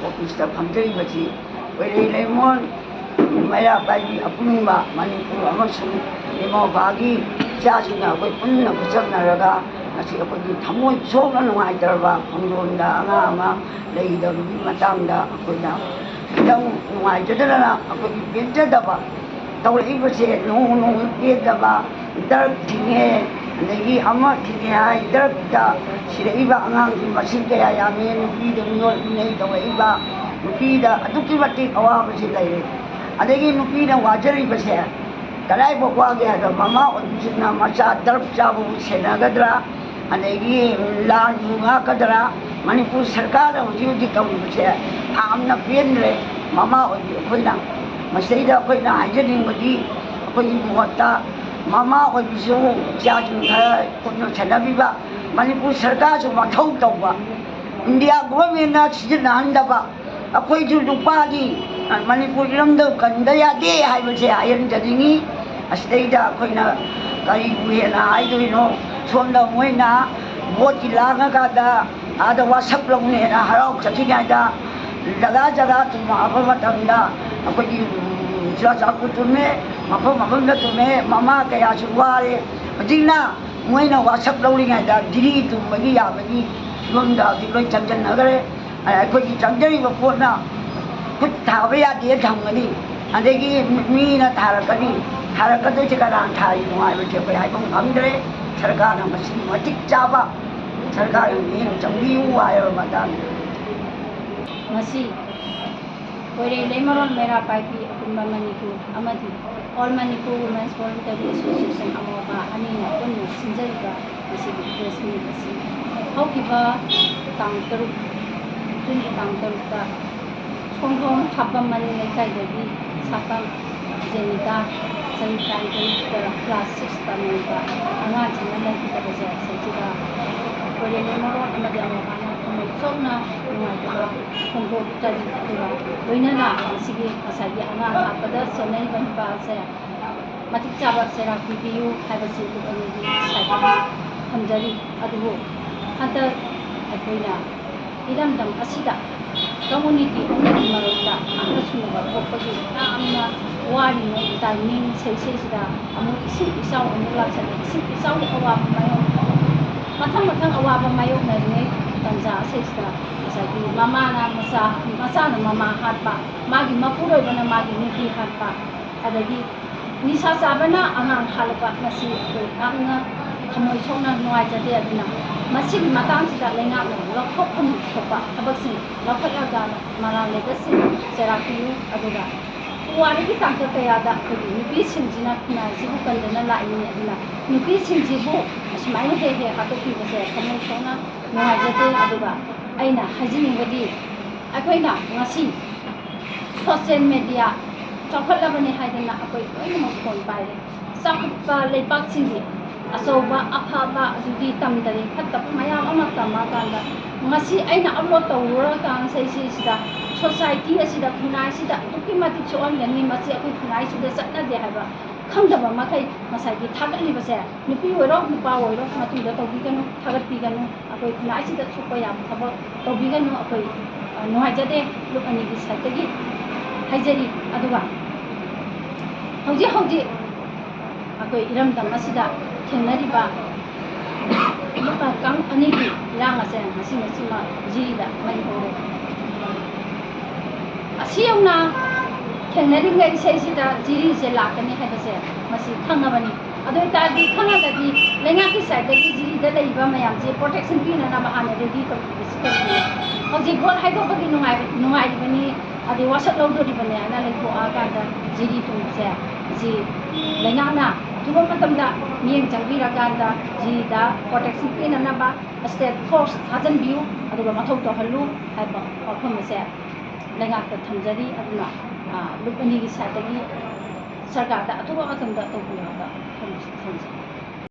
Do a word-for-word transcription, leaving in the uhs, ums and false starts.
ꯑꯣꯐꯤꯁꯇ ꯐꯝꯖꯔꯤꯕꯁꯤ ꯀꯣꯏꯔꯦ ꯂꯩꯉꯣꯟ ꯃꯩꯔꯥ ꯄꯥꯏꯕꯤ ꯑꯄꯨꯟꯕ ꯃꯅꯤꯄꯨꯔ ꯑꯃꯁꯨꯡ ꯏꯃꯥ ꯏꯄꯥꯒꯤ ꯏꯆꯥꯁꯤꯡꯅ ꯑꯩꯈꯣꯏ ꯄꯨꯟꯅ ꯈꯨꯠꯆꯝꯅꯔꯒ ꯉꯁꯤ ꯑꯩꯈꯣꯏꯒꯤ ꯊꯃꯣꯏ ꯁꯣꯛꯅ ꯅꯨꯡꯉꯥꯏꯇ꯭ꯔꯕ ꯈꯣꯡꯖꯣꯝꯗ ꯑꯉꯥꯡ ꯑꯃ ꯂꯩꯈꯤꯗꯕꯒꯤ ꯃꯇꯥꯡꯗ ꯑꯩꯈꯣꯏꯅ ꯈꯤꯇꯪ ꯅꯨꯡꯉꯥꯏꯖꯗꯗꯅ ꯑꯩꯈꯣꯏꯒꯤ ꯄꯦꯟꯖꯗꯕ ꯇꯧꯔꯛꯏꯕꯁꯦ ꯅꯣꯡꯃ ꯅꯣꯡꯃꯒꯤ ꯄꯦꯟꯗꯕ, ꯗ꯭ꯔꯒ ꯊꯤꯡꯉꯦ, ꯑꯗꯒꯤ ꯑꯃ ꯊꯤꯡꯉꯦ ꯍꯥꯏ, ꯗ꯭ꯔꯒꯇ ꯁꯤꯔꯛꯏꯕ ꯑꯉꯥꯡꯁꯤꯡ ꯃꯁꯤꯡ ꯀꯌꯥ ꯌꯥꯝꯃꯤ, ꯅꯨꯄꯤꯗ ꯃꯤꯑꯣꯠ ꯃꯤꯅꯩ ꯇꯧꯔꯛꯏꯕ, ꯅꯨꯄꯤꯗ ꯑꯗꯨꯛꯀꯤ ꯃꯇꯤꯛ ꯑꯋꯥꯕꯁꯤ ꯂꯩꯔꯦ꯫ ꯑꯗꯒꯤ ꯅꯨꯄꯤꯅ ꯋꯥꯖꯔꯤꯕꯁꯦ ꯀꯗꯥꯏꯐꯥꯎ ꯋꯥꯒꯦ ꯍꯥꯏꯕ, ꯃꯃꯥ ꯑꯣꯏꯕꯤꯁꯤꯡꯅ ꯃꯆꯥ ꯗ꯭ꯔꯒ ꯆꯥꯕꯕꯨ ꯁꯦꯟꯅꯒꯗ꯭ꯔꯥ? ꯑꯗꯒꯤ ꯂꯥꯟꯕꯨ ꯉꯥꯛꯀꯗ꯭ꯔꯥ? ꯃꯅꯤꯄꯨꯔ ꯁꯔꯀꯥꯔꯅ ꯍꯧꯖꯤꯛ ꯍꯧꯖꯤꯛ ꯇꯧꯔꯤꯕꯁꯦ ꯌꯥꯝꯅ ꯄꯦꯟꯗ꯭ꯔꯦ꯫ ꯃꯃꯥ ꯑꯣꯏꯕꯤ ꯑꯩꯈꯣꯏꯅ ꯃꯁꯤꯗꯩꯗ ꯑꯩꯈꯣꯏꯅ ꯍꯥꯏꯖꯅꯤꯡꯕꯗꯤ, ꯑꯩꯈꯣꯏꯒꯤ ꯃꯣꯠꯇ ꯃꯃꯥ ꯑꯣꯏꯕꯤꯁꯨ ꯏꯆꯥꯁꯤꯡ ꯈꯔ ꯀꯨꯞꯅ ꯁꯦꯟꯅꯕꯤꯕ, ꯃꯅꯤꯄꯨꯔ ꯁꯔꯀꯥꯔꯁꯨ ꯃꯊꯧ ꯇꯧꯕ, ꯏꯟꯗꯤꯌꯥ ꯒꯣꯚꯔꯟꯃꯦꯟꯅ ꯁꯤꯖꯤꯟꯅꯍꯟꯗꯕ, ꯑꯩꯈꯣꯏꯁꯨ ꯅꯨꯄꯥꯅꯤ, ꯃꯅꯤꯄꯨꯔ ꯏꯔꯝꯗꯝ ꯀꯟꯗ ꯌꯥꯗꯦ ꯍꯥꯏꯕꯁꯦ ꯍꯥꯏꯍꯟꯖꯅꯤꯡꯉꯤ꯫ ꯑꯁꯤꯗꯩꯗ ꯑꯩꯈꯣꯏꯅ ꯀꯔꯤꯕꯨ ꯍꯦꯟꯅ ꯍꯥꯏꯗꯣꯏꯅꯣ? ꯁꯣꯝꯗ ꯃꯣꯏꯅ ꯚꯣꯠꯀꯤ ꯂꯥꯡꯉꯀꯥꯟꯗ ꯑꯥꯗ ꯋꯥꯁꯛ ꯂꯧꯅꯦꯅ ꯍꯔꯥꯎ ꯆꯠꯈꯤꯉꯩꯗ ꯖꯒꯥ ꯖꯒꯥ ꯇꯨꯝꯃꯛꯑꯕ ꯃꯇꯝꯗ ꯑꯩꯈꯣꯏꯒꯤ, ꯎꯝ, ꯆꯨꯔꯥꯆꯥꯟꯄꯨꯔ ꯇꯨꯝꯃꯦ, ꯃꯐꯝ ꯃꯐꯝꯗ ꯇꯨꯝꯃꯦ, ꯃꯃꯥ ꯀꯌꯥꯁꯨ ꯋꯥꯔꯦ꯫ ꯍꯧꯖꯤꯛꯅ ꯃꯣꯏꯅ ꯋꯥꯁꯛ ꯂꯧꯔꯤꯉꯩꯗ ꯗꯤꯜꯂꯤ ꯇꯨꯝꯕꯒꯤ ꯌꯥꯕꯒꯤ ꯐꯤꯕꯝꯗ ꯍꯧꯖꯤꯛ ꯂꯣꯏ ꯆꯪꯁꯤꯟꯅꯈ꯭ꯔꯦ꯫ ꯑꯩꯈꯣꯏꯒꯤ ꯆꯪꯖꯔꯤꯕ ꯄꯣꯠꯅ ꯈꯨꯠ ꯊꯥꯕ ꯌꯥꯗꯦ ꯊꯝꯒꯅꯤ, ꯑꯗꯒꯤ ꯃꯤꯅ ꯊꯥꯔꯛꯀꯅꯤ, ꯊꯥꯔꯛꯀꯗꯣꯏꯁꯦ ꯀꯅꯥꯅ ꯊꯥꯔꯤꯅꯣ ꯍꯥꯏꯕꯁꯦ ꯑꯩꯈꯣꯏ ꯍꯥꯏꯐꯝ ꯈꯪꯗ꯭ꯔꯦ꯫ ꯁꯔꯀꯥꯔꯅ ꯃꯁꯤ ꯃꯇꯤꯛ ꯆꯥꯕ ꯁꯔꯀꯥꯔꯒꯤ ꯃꯤꯠꯌꯦꯡ ꯆꯪꯕꯤꯌꯨ ꯍꯥꯏꯕ ꯃꯇꯥꯡꯗ꯫ ꯉꯁꯤ ꯀꯣꯏꯔꯦ ꯂꯩꯃꯔꯣꯜ ꯃꯩꯔꯥ ꯄꯥꯏꯕꯤ ꯑꯄꯨꯟꯕ ꯃꯅꯤꯄꯨꯔ ꯑꯃꯗꯤ All Manipur Women's Voluntary Association, ꯑꯃꯣꯄꯥ, ꯑꯅꯤꯅ ꯄꯨꯟꯅ ꯁꯤꯟꯖꯔꯤꯕ ꯉꯁꯤꯒꯤ press meet ꯑꯁꯤ ꯍꯧꯈꯤꯕ ꯇꯥꯡ ꯇꯔꯨꯛ, ꯖꯨꯟꯒꯤ ꯇꯥꯡ ꯇꯔꯨꯛꯇ ꯈꯣꯡꯖꯣꯝ ꯈꯥꯕꯝ ꯃꯅꯤꯡ ꯂꯩꯀꯥꯏꯗꯒꯤ ꯁꯥꯄꯝ ꯖꯦꯅꯤꯇꯥ, ꯆꯍꯤ ꯇꯔꯥꯅꯤꯊꯣꯏ, class six ꯇꯝꯂꯤꯕ ꯑꯉꯥꯡꯁꯤꯡꯅ ꯂꯩꯈꯤꯗꯕꯁꯦ, ꯁꯤꯗ ꯀꯣꯏꯔꯦ ꯂꯩꯃꯔꯣꯜ ꯑꯃꯗꯤ ꯑꯃꯣꯄꯥꯅ ꯊꯃꯣꯏ ꯁꯣꯛꯅ ꯅꯨꯡꯉꯥꯏꯇꯕ ꯐꯣꯡꯗꯣꯛꯆꯔꯤ꯫ ꯑꯗꯨꯒ ꯂꯣꯏꯅꯅ ꯉꯁꯤꯒꯤ ꯉꯁꯥꯏꯒꯤ ꯑꯉꯥꯡ ꯍꯥꯞꯄꯗ ꯆꯦꯟꯅꯔꯤꯕ ꯅꯨꯄꯥ ꯑꯁꯦ ꯃꯇꯤꯛ ꯆꯥꯕ ꯆꯩꯔꯥꯛ ꯄꯤꯕꯤꯌꯨ ꯍꯥꯏꯕꯁꯤ ꯂꯨꯞ ꯑꯅꯤꯒꯤ ꯁꯥꯏꯠꯇꯒꯤ ꯊꯝꯖꯔꯤ꯫ ꯑꯗꯨꯕꯨ ꯍꯟꯗꯛ ꯑꯩꯈꯣꯏꯅ ꯏꯔꯝꯗꯝ ꯑꯁꯤꯗ ꯀꯝꯃꯨꯅꯤꯇꯤ ꯑꯅꯤꯒꯤ ꯃꯔꯛꯇ ꯈꯠꯅ ꯁꯨꯅꯕ ꯊꯣꯛꯄꯒꯤ ꯌꯥꯝꯅ ꯋꯥꯔꯤꯉꯩ ꯇꯥꯏꯃꯤꯡ ꯁꯤꯁꯤꯗ ꯑꯃꯨꯛ ꯏꯁꯤꯡ ꯏꯆꯥꯎ ꯑꯃꯨꯛ ꯂꯥꯛꯁꯜꯂꯛꯏ꯫ ꯏꯁꯤꯡ ꯏꯆꯥꯎꯒꯤ ꯑꯋꯥꯕ ꯃꯥꯌꯣꯛꯅꯕ ꯃꯊꯪ ꯃꯊꯪ ꯑꯋꯥꯕ ꯃꯥꯌꯣꯛꯅꯔꯤꯉꯩ ꯇꯟꯖꯥ ꯑꯁꯤꯁꯤꯗ ꯉꯁꯥꯏꯒꯤ ꯃꯃꯥꯅ ꯃꯆꯥ, ꯃꯆꯥꯅ ꯃꯃꯥ ꯍꯥꯠꯄ, ꯃꯥꯒꯤ ꯃꯄꯨꯔꯣꯏꯕꯅ ꯃꯥꯒꯤ ꯅꯨꯄꯤ ꯍꯥꯠꯄ, ꯑꯗꯒꯤ ꯅꯤꯁꯥ ꯆꯥꯕꯅ ꯑꯉꯥꯡ ꯍꯥꯠꯂꯛꯄ, ꯃꯁꯤ ꯑꯩꯈꯣꯏ ꯌꯥꯝꯅ ꯊꯃꯣꯏ ꯁꯣꯛꯅ ꯅꯨꯡꯉꯥꯏꯖꯗꯦ꯫ ꯑꯗꯨꯅ ꯃꯁꯤꯒꯤ ꯃꯇꯥꯡꯁꯤꯗ ꯂꯩꯉꯥꯛꯅ ꯂꯧꯊꯣꯛꯐꯝ ꯊꯣꯛꯄ ꯊꯕꯛꯁꯤꯡ ꯂꯧꯈꯠꯂꯒ ꯃꯔꯥꯜ ꯂꯩꯕꯁꯤꯡ ꯆꯩꯔꯥꯛ ꯄꯤꯌꯨ꯫ ꯑꯗꯨꯒ ꯄꯨꯋꯥꯔꯤꯒꯤ ꯇꯥꯡꯀꯛ ꯀꯌꯥꯗ ꯑꯩꯈꯣꯏꯒꯤ ꯅꯨꯄꯤꯁꯤꯡꯁꯤꯅ ꯈꯨꯟꯅꯥꯏꯁꯤꯕꯨ ꯀꯟꯗꯨꯅ ꯂꯥꯛꯏꯅꯤ꯫ ꯑꯗꯨꯅ ꯅꯨꯄꯤꯁꯤꯡꯁꯤꯕꯨ ꯑꯁꯨꯃꯥꯏꯅ ꯍꯦꯛ ꯍꯦꯛ ꯍꯥꯠꯇꯣꯛꯄꯤꯕꯁꯦ ꯊꯃꯣꯏ ꯁꯣꯛꯅ ꯅꯨꯡꯉꯥꯏꯖꯗꯦ꯫ ꯑꯗꯨꯒ ꯑꯩꯅ ꯍꯥꯏꯖꯅꯤꯡꯕꯗꯤ ꯑꯩꯈꯣꯏꯅ ꯉꯁꯤ ꯁꯣꯁꯤꯌꯦꯜ ꯃꯦꯗꯤꯌꯥ ꯆꯥꯎꯈꯠꯂꯕꯅꯤ ꯍꯥꯏꯗꯅ ꯑꯩꯈꯣꯏ ꯂꯣꯏꯅꯃꯛ ꯐꯣꯟ ꯄꯥꯏꯔꯦ꯫ ꯆꯥꯎꯈꯠꯄ ꯂꯩꯕꯥꯛꯁꯤꯡꯒꯤ ꯑꯆꯧꯕ ꯑꯐꯕ ꯑꯗꯨꯗꯤ ꯇꯝꯗꯔꯦ, ꯐꯠꯇꯕ ꯃꯌꯥꯝ ꯑꯃ ꯇꯝꯃꯀꯥꯟꯗ ꯉꯁꯤ ꯑꯩꯅ ꯑꯞꯂꯣꯗ ꯇꯧꯔꯨꯔꯀꯥꯟ ꯁꯤꯗ ꯁꯣꯁꯥꯏꯇꯤ ꯑꯁꯤꯗ, ꯈꯨꯟꯅꯥꯏꯁꯤꯗ ꯑꯗꯨꯛꯀꯤ ꯃꯇꯤꯛ ꯁꯣꯛꯍꯟꯒꯅꯤ꯫ ꯃꯁꯤ ꯑꯩꯈꯣꯏ ꯈꯨꯟꯅꯥꯏꯁꯤꯗ ꯆꯠꯅꯗꯦ ꯍꯥꯏꯕ ꯈꯪꯗꯕ ꯃꯈꯩ ꯉꯁꯥꯏꯒꯤ ꯊꯥꯒꯠꯂꯤꯕꯁꯦ ꯅꯨꯄꯤ ꯑꯣꯏꯔꯣ ꯅꯨꯄꯥ ꯑꯣꯏꯔꯣ ꯃꯇꯨꯡꯗ ꯇꯧꯕꯤꯒꯅꯨ, ꯊꯥꯒꯠꯄꯤꯒꯅꯨ꯫ ꯑꯩꯈꯣꯏ ꯈꯨꯟꯅꯥꯏꯁꯤꯗ ꯁꯣꯛꯄ ꯌꯥꯕ ꯊꯕꯛ ꯇꯧꯕꯤꯒꯅꯨ꯫ ꯑꯩꯈꯣꯏ, ꯑ, ꯅꯨꯡꯉꯥꯏꯖꯗꯦ꯫ ꯂꯨꯞ ꯑꯅꯤꯒꯤ ꯁꯥꯏꯠꯇꯒꯤ ꯍꯥꯏꯖꯔꯤ꯫ ꯑꯗꯨꯒ ꯍꯧꯖꯤꯛ ꯍꯧꯖꯤꯛ ꯑꯩꯈꯣꯏ ꯏꯔꯝꯗꯝ ꯑꯁꯤꯗ ꯊꯦꯡꯅꯔꯤꯕ ꯂꯨꯞ ꯀꯥꯡꯂꯨꯞ ꯑꯅꯤꯒꯤ ꯏꯔꯥꯡ ꯑꯁꯦ ꯉꯁꯤ ꯉꯁꯤꯃꯛ ꯖꯤꯔꯤꯗ ꯃꯩ ꯍꯧꯔꯦ꯫ ꯑꯁꯤ ꯌꯧꯅ ꯊꯦꯡꯅꯔꯤꯉꯩ ꯏꯁꯩꯁꯤꯗ ꯖꯤꯔꯤꯁꯦ ꯂꯥꯛꯀꯅꯤ ꯍꯥꯏꯕꯁꯦ ꯃꯁꯤ ꯈꯪꯉꯕꯅꯤ꯫ ꯑꯗꯨ ꯑꯣꯏꯇꯥꯔꯗꯤ ꯈꯪꯉꯒꯗꯤ ꯂꯩꯉꯥꯛꯀꯤ ꯁꯥꯏꯠꯇꯒꯤ ꯖꯤꯔꯤꯗ ꯂꯩꯔꯤꯕ ꯃꯌꯥꯝꯁꯦ ꯄ꯭ꯔꯣꯇꯦꯛꯁꯟ ꯄꯤꯅꯅꯕ ꯍꯥꯟꯅ ꯔꯦꯗꯤ ꯇꯧꯕꯤꯕꯁꯤ ꯀꯔꯤꯒꯤꯅꯣ? ꯍꯧꯖꯤꯛ ꯚꯣꯠ ꯍꯥꯏꯗꯣꯛꯄꯒꯤ ꯅꯨꯡꯉꯥꯏꯕ-, ꯅꯨꯡꯉꯥꯏꯔꯤꯕꯅꯤ, ꯑꯗꯩ ꯋꯥꯁꯛ ꯂꯧꯗꯣꯔꯤꯕꯅꯤ ꯍꯥꯏꯅ ꯂꯩꯊꯣꯛꯑꯀꯥꯟꯗ ꯖꯤꯔꯤ ꯊꯨꯡꯕꯁꯦ ꯁꯤ ꯂꯩꯉꯥꯛꯅ ꯑꯊꯨꯕ ꯃꯇꯝꯗ ꯃꯤꯠꯌꯦꯡ ꯆꯪꯕꯤꯔꯀꯥꯟꯗ ꯖꯤꯔꯤꯗ ꯄ꯭ꯔꯣꯇꯦꯛꯁꯟ ꯄꯤꯅꯅꯕ ꯁ꯭ꯇꯦꯠ ꯐꯣꯔꯁ ꯊꯥꯖꯤꯟꯕꯤꯌꯨ, ꯑꯗꯨꯒ ꯃꯊꯧ ꯇꯧꯍꯜꯂꯨ ꯍꯥꯏꯕ ꯋꯥꯐꯝ ꯑꯁꯦ ꯂꯩꯉꯥꯛꯇ ꯊꯝꯖꯔꯤ꯫ ꯑꯗꯨꯅ, ꯑ, ꯂꯨꯞ ꯑꯅꯤꯒꯤ ꯁꯥꯏꯠꯇꯒꯤ ꯁꯔꯀꯥꯔꯗ ꯑꯊꯨꯕ ꯃꯇꯝꯗ ꯇꯧꯕꯤꯌꯨ ꯍꯥꯏꯕ ꯋꯥꯐꯝ ꯑꯁꯤ ꯊꯝꯖꯔꯤ꯫